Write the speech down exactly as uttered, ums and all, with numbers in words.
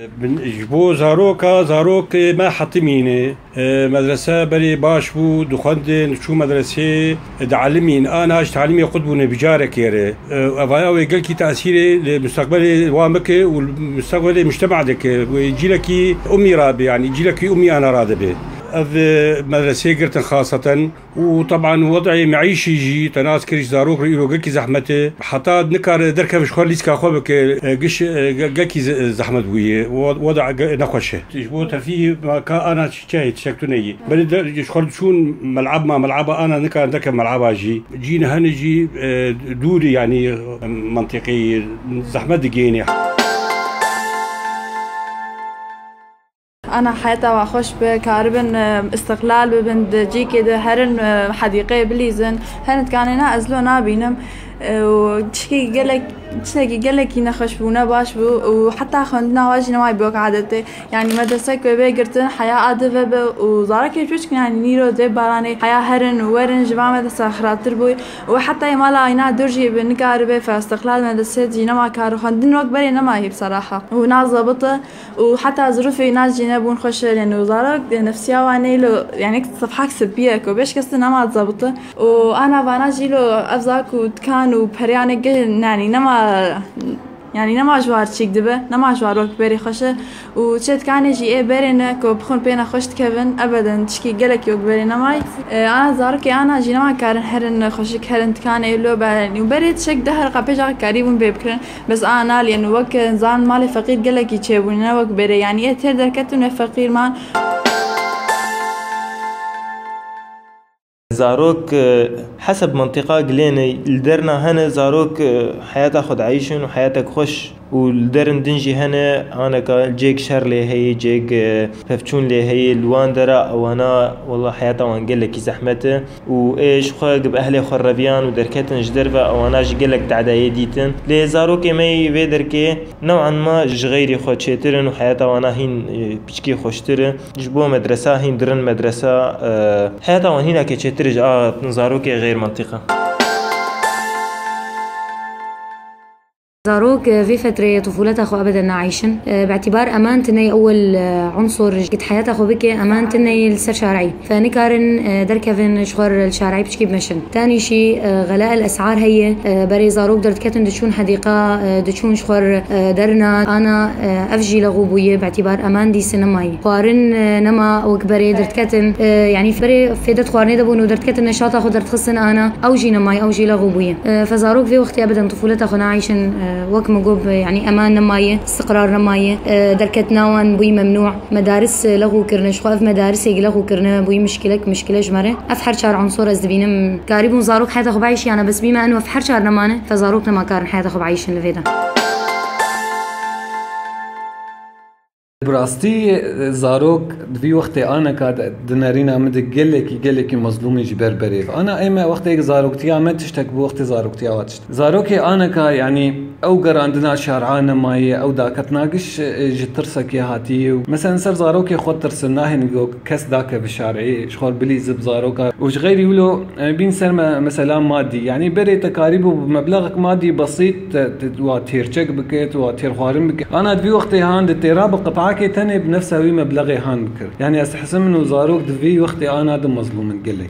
Bin, ji bo zaroka, zarok, e, me hetimîne. E, medrese berê baş bû, dixwendin, çû medresê, e, dialimîn. Ana ji talimê qut bûne bi carekê re. E, evaya wê gelkî tesîrê li mustaqbelê wan bike û li mustaqbelê mujtema dike. Wê cîlekî umî rabe, yanî cîlekî umî ana radibe. Ev, e, medresê girtin xaseten. Û teban wed'ê meîşî jî, te nas kir ji zarok re îro gelkî zehmet e. Heta nikare derkeve ji xwe lîska xwe bike, e, giş, e, ge-, gelkî ze-, zehmet bûye. We-, weda ge-, nexweş e. Ji bo tefî ka ana çi-, çi heye, tiştek tune ye. Berê de ji xwe diçûn mel'ab ma, mel'aba ana nikare derkeve mel'aba jî. Cîn hene jî, e, dûr e, yanî, e, mentiqî zehmet digihîne. Ana heyata wan xweş be, karibin, e, istiqlal bibin, di cîkê de herin, e, hedîqeyê bilîzin. Herin dikanê na ez lo nabînim. E, û tişkî gelek, tiştekî gelekî nexweş bû, ne baş bû û heta xwendina wa jî nema bi wek adetê. Yanî medresek wê bê girtin, heya a di vebe û zarokê piçik, yanî nîro dê baranê heya herin û werin ji van medresa xirabtir bûy û heta yê mala ayna dur jî bi nikaribe fe istiqlal medresê jî nema kar û xwendin wek berê nema hî bi seraha û na zebite. û heta zirûfê nas jî nebûn xweş, yanî zarok, e, nefsiya wan neylo, yanî sefhak spî ye ku beş kes nema zabite. Û ana vana jî lo ev zak û dikan û pereyanê ge-, yanî nema, yanî nema ji war çîk dibe, nema ji war wek berê xweş e. Û çê dikanê jî ê berê ne ku bixwin pê ne xweş dikevin, ebeden tişkî gelekî wek berê nemay. E, ana zarokê ana jî nema karin herin xweşik herin dikanê lo be, yanî berê tişek deh herqa pêja karî bûn pê bikirin. Bes a nalên wek, e, zan malê feqîr gelekî çêbûne, ne wek berê, yanî ê têr derketin û feqîr man. Zarok, e, heseb mentiqa gilê ne, li derna hene zarok, e, heyata xwe dieyşin û heyatek xweş û li derin din jî hene, aneka cêk şer lê heye, cêk, e, pevçûn lê heye, li wan dera ewana wela heyata wan gelekî zehmet e. û ê ji xwe bi ehlê xwe reviyan û derketin ji derve, ewana jî gelek tedayê dîtin. Lê zarokê me yê vê derkê new'an ma ji xeyrî xwe çêtir in û heyata wana hîn, e, piçkî xweştir e. Ji bo medresa hîn dirin medresa, e, heyata wan hînakê çêtir e ji a zarokê xeyr mentiqa. Zarok, e, vê fetreyê tufûleta xwe ebeden naeyşin. E, bi îtîbar eman tine ewil, e, unsur gid heyata xwe bike, eman tine li ser şarî. Fe nikarin, e, derkevin ji xwe li şarî piçkî bimeşin. Tanî jî, e, xela el esar heye, e, berê zarok derdiketin diçûn hedîqa, e, diçûn ji xwe, e, derna, ana, e, ev jî lexû bûye, bi îtîbar eman dîse nemayî. Xwarin, e, nema wek berê derdiketin, e, yanî berê fêdet xwarinê de bûn û derdiketin neşata xwe derdixistin ana, ew jî nemayî, ew jî lexû bûye. E, fe zarok vê wextê ebeden tufûleta xwe naeyşin, e, wek min got, yanî eman nemaye, istiqrar nemaye, e, derketina wan bûyî memnû, medaris, e, lexû kirine, ji xwe ev medarisê lexû kirine, bûyî mişkilek, mişkile ji me re. Ev her çar unsur ez dibînim, karîbûn zarok heyata xwe bieyşiyane, bes bîme eno ev her çar nemane, fe zarok nema karin heyata xwe bieyşin li vê de. Bi rastî, zarok di vî wextê aneka de, di nerîna min de gelekî, gelekî mezlûmî ji ber berê ve. Ana ê me wextê zaroktiya me tiştek bi wextê zaroktiya wa tişt. Zarokê aneka, yanî ew gerandina şer'a nemaye, ew daketina giş, e, ji tirsekê hatiye û mesela ser zarokê xwe tirsin, nahêlin ku kes dakeve şer'ê, ji xwe bilîzib zaroka. Û ji xeyrî wilo, e, bîn ser me, mesela madî. Yanî berê te karîbû bi meblexek madî besît, te, te, wa têrçek bike, te wa têrxwarin bike. Ana di vî wextê han di têra bi qit'akê tenê bi nefsa wî meblexê han bikir. Yanî ez dihisimin û zarok di vî wextê ana di mezlûm in gelek.